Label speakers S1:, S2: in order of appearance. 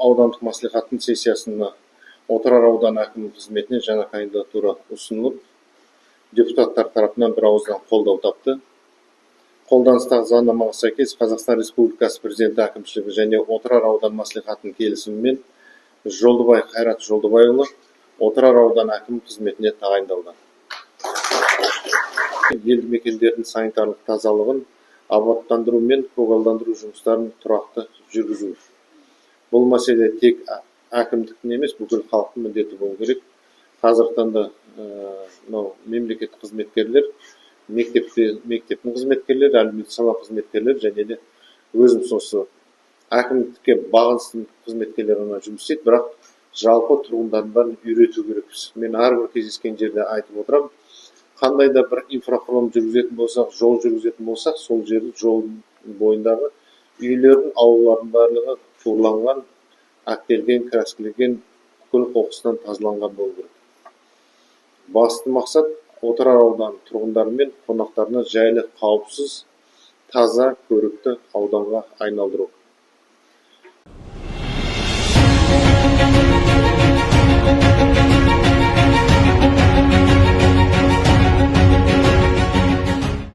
S1: Аудандық мәслихаттың сессиясына Отырар ауданы әкімі қызметіне жаңа кандидатура ұсынылып, депутаттар тарапынан бірауыздан қолдау тапты. Қолданыстағы заңнамаға сәйкес, Қазақстан Республикасы Президенті әкімшілігі және Отырар ауданы мәслихатының келісімімен Жолдыбай Қайрат Жолдыбайұлы Отырар ауданы әкімі қызметіне тағайындалды. Елді мекендердің санитарлық тазалығын абаттандыру мен көгалдандыру жұмыстарын тұрақты жүргізу. Бұл мәселе тек әкімдіктің емес, бүкіл халықтың міндеті болу керек. Қазіргі таңда мынау мемлекеттік қызметкерлер, мектепте мектептің қызметкерлері, әлеуметтік сала қызметкерлері және де өзіміз осы әкімдікке бағынысты қызметкерлер ғана жұмыс істейді, бірақ жалпы тұрғындардың бәрін үйрету керекпіз. Мен әрбір кездескен жерде айтып отырамын: қандай да бір инфрақұрылым жүргізетін болсақ, жол жүргізетін болсақ, сол жерді, жолдың бойындағы үйлердің, аулалардың барлығы турланған, әктелген, крәскіленген, бүкіл қоқыстан тазаланған болу керек. Басты мақсат – Отырар ауданы тұрғындары мен қонақтарына жайлы, қауіпсіз, таза, көрікті ауданға айналдыру.